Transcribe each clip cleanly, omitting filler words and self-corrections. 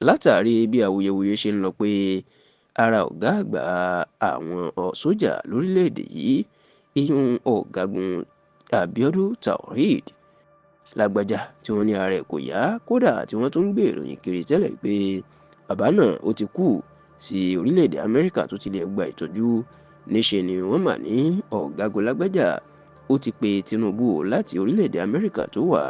Látàrí bí awuyewuye ṣe ń lọ pé ara ọ̀gá àgbà àwọn sójà lórílẹ̀‐èdè yìí, ìyún Ọ̀gágun Abiodun Taoreed Lágbájá, tí wọ́n ní ara ẹ̀ kò yá, kódà tí wọ́n tún ń gbé ìròyìn kiri tẹ́lẹ̀ pé bàbá náà ó ti kú sí orílẹ̀-èdè Amẹ́ríkà tó ti lè gba ìtọ́jú. Níṣẹ́ ni wọ́n mà ní Ọ̀gágun Lágbájá ó ti pe Tinubu láti orílẹ̀-èdè Amẹ́ríkà tó wà.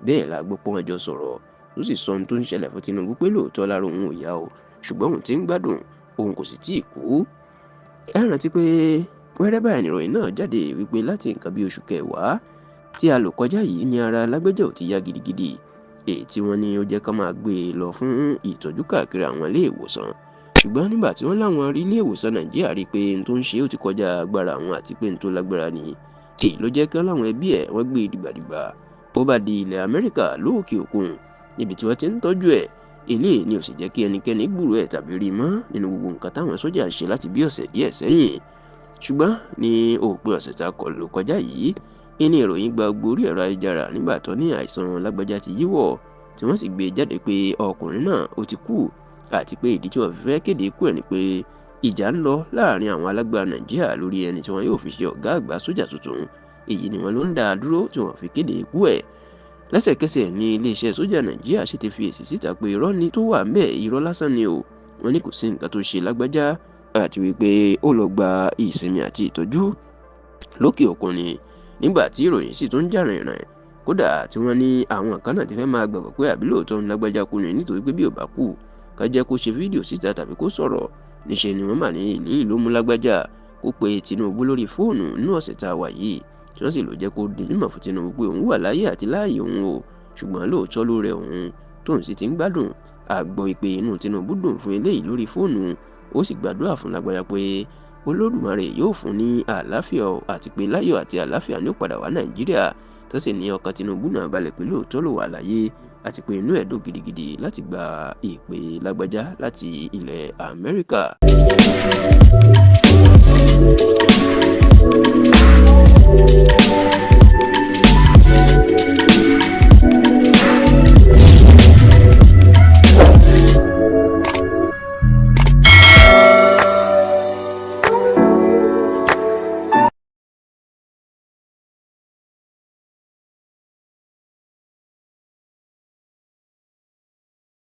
Bẹ́ẹ̀ la gbọ́ pé wọ́n jọ sọ̀rọ̀, tó sì sọ ohun tó ń ṣẹlẹ̀ fún Tinubu pé lóòótọ́ lára òun ò yá o, ṣùgbọ́n òun ti ń gbádùn, òun kò sì tíì kú. Ẹ rántí pé wẹ́rẹ́ báyìí nìròyìn náà jáde wípé láti nǹkan bí oṣù kẹwàá tí a lò kọjá yìí ní ara Lágbájá ò ti yá gidigidi, èyí tí wọ́n ní ó jẹ́ ká máa gbé e lọ fún ìtọ́jú káàkiri àwọn ilé ìwòsàn. Ṣùgbọ́n nígbà tí wọ́n láwọn rí ilé ìwòsàn Nàìjíríà rí i pé n tó ń ṣe ó ti kọjá agbára àwọn àti pé n tó lágbára ni, èyí ló jẹ́ kí wọ́n láwọn ẹbí ẹ̀ wọ́n gbé e dìgbàdìgbà ó bá di ilẹ̀ Amẹ́ríkà lóòkè òkun níbi tí wọ́n ti ń tọ́jú ẹ̀. Eléyìí ni ò sì jẹ́ kí ẹnikẹ́ni gbúròó ẹ̀ tàbí rí i mọ́ nínú gbogbo nǹkan táwọn sójà ń ṣe láti bí ọ̀sẹ̀ díẹ̀ sẹ́yìn. Ṣùgbọ́n ní òpin ọ̀sẹ̀ tá a kọ lò kọjá yìí ní ìròyìn gba gbogbo orí ẹ̀rọ ayélujára nígbà tó ní àìsàn Lágbájá ti yíwọ́, tí wọ́n sì gbé e jáde pé ọkùnrin náà ó ti kú, àti pé ìdí tí wọ́n fi fẹ́ kéde ikú ẹ̀ ni pé ìjà ń lọ láàrin àwọn alágbára Nàìjíríà lórí ẹni tí wọ́n yóò fi ṣe ọ̀gá àgbà sójà tuntun. Èyí ni wọ́n ló ń dá a dúró tí wọ́n fi kéde ikú ẹ̀. Lẹ́sẹ̀kẹsẹ̀ ní iléeṣẹ́ sójà Nàìjíríà sì ti fi èsì síta pé irọ́ ni tó wà ńbẹ̀, irọ́ lásán ni o. Wọ́n ní kò sí nǹkan tó ṣe Lágbájá, àti wípé ó lọ gba ìsinmi àti ìtọ́jú lókè òkun ni. Nígbà tí ìròyìn sì tún jà rìnrìn, kódà tí wọ́n ní àwọn kan náà ti fẹ́ máa gbàgbọ́ pé àbí lóòótọ́ ń Lágbájá kú ni, nítorí pé bí ò bá kú ká jẹ́ kó ṣe fídíò síta tàbí kó sọ̀rọ̀. Níṣẹ́ ni wọ́n mà ní ìlú ló mú Lágbájá kó pe Tinubu lórí fóònù nínú ọ̀sẹ̀ tá a wà yìí, tí wọ́n sì lò jẹ́ kó di mímọ̀ fún Tinubu pé òun wà láyé àti láàyè òun o, ṣùgbọ́n lóòótọ́ ló rẹ òun tóun sì ti ń gbádùn. A gbọ́ pé inú Tinubu dùn fún eléyìí lórí fóònù, ó sì gbàdúrà fún Lágbájá pé Olódùmarè yóò fún ní àlàáfíà, àti pé láyọ̀ àti àlàáfíà ní ó padà wá Nàìjíríà. Tó sì ní ọkàn Tinubu náà balẹ̀ pé lóòótọ́ ló wà láyé, àti pé inú ẹ̀ dùn gidigidi láti gba ìpè Lágbájá láti ilẹ̀ Amẹ́ríkà.